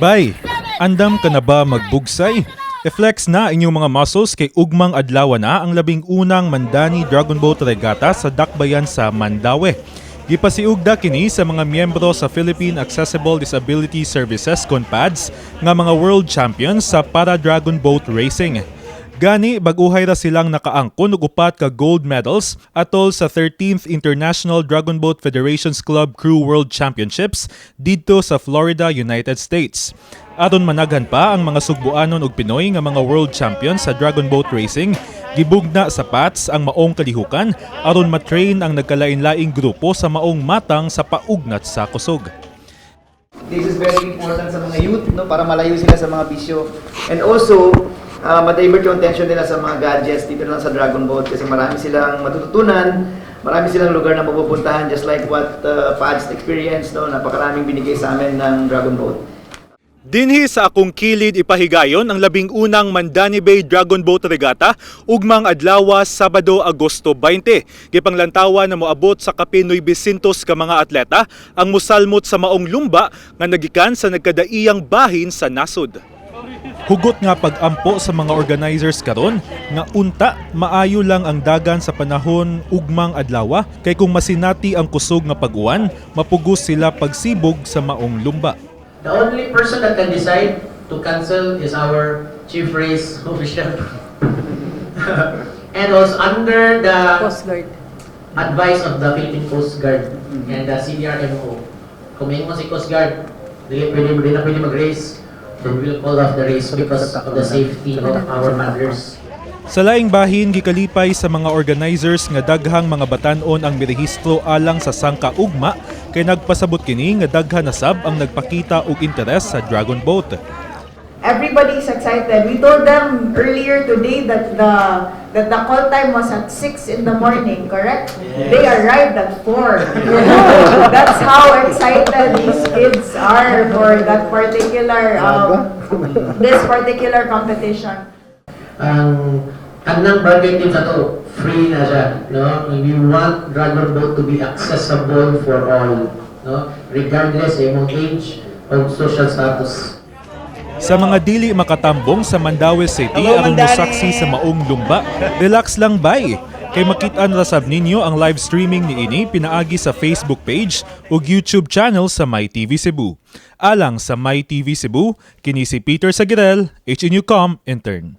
Bay, andam ka na ba magbugsay? I-flex na inyong mga muscles kay ugmang adlaw na ang 11ng Mandani Dragon Boat Regatta sa Dakbayan sa Mandaue. Gipasiugda kini sa mga miyembro sa Philippine Accessible Disability Services kon PADS nga mga world champions sa para Dragon Boat Racing. Gani, bag-uhay ra silang nakaangkon og upat ka gold medals atol sa 13th International Dragon Boat Federations Club Crew World Championships didto sa Florida, United States. Aron managhan pa ang mga Sugbuanon ug Pinoy nga mga world champions sa Dragon Boat Racing, gibugna sa PATS ang maong kalihukan aron matrain ang nagkalain-laing grupo sa maong matang sa paugnat sa kusog. This is very important sa mga youth, no, para malayo sila sa mga bisyo. And also, ma-divert yung attention nila sa mga gadgets dito lang sa Dragon Boat kasi marami silang matututunan, marami silang lugar na mapupuntahan, just like what PADS experience, no, napakaraming binigay sa amin ng Dragon Boat. Dinhi sa akong kilid ipahigayon ang 11ng Mandani Bay Dragon Boat Regatta ugmang adlaw, Sabado, Agosto 20. Gipanglantawa na moabot sa kapin 900 ka mga atleta ang musalmot sa maong lumba nga nagikan sa nagkadaiyang bahin sa nasod. Hugot nga pag-ampo sa mga organizers karon nga unta maayo lang ang dagan sa panahon ugmang adlaw kay kung masinati ang kusog nga pag-uwan, mapugos sila pagsibog sa maong lumba. The only person that can decide to cancel is our chief race official. And also under the Coast Guard. Advice of the Philippine Coast Guard and the CDRMO. Kung may si Coast Guard, dili pwede, dili na pwede mag-race, then we'll call off the race because of the safety of our paddlers. Sa laing bahin, gikalipay sa mga organizers nga daghang mga batan-on ang mirehistro alang sa sangka ugma kay nagpasabot kini nga daghan na sab ang nagpakita og interes sa Dragon Boat. Everybody's excited. We told them earlier today that the call time was at 6 in the morning, correct? They arrived at 4. That's how excited these kids are for that particular this particular competition. Ang tanang barangay teams ato, free na siya, no? We want Dragon Boat to be accessible for all, no? Regardless sa imong age o social status. Sa mga dili makatambong sa Mandaue City Hello, aron Mandani! mosaksi sa maong lumba, relax lang bay. Kay makit-an ra sab ninyo ang live streaming niini pinaagi sa Facebook page ug YouTube channel sa MyTV Cebu. Alang sa MyTV Cebu, kini si Peter Sagirel, HNUCOM intern.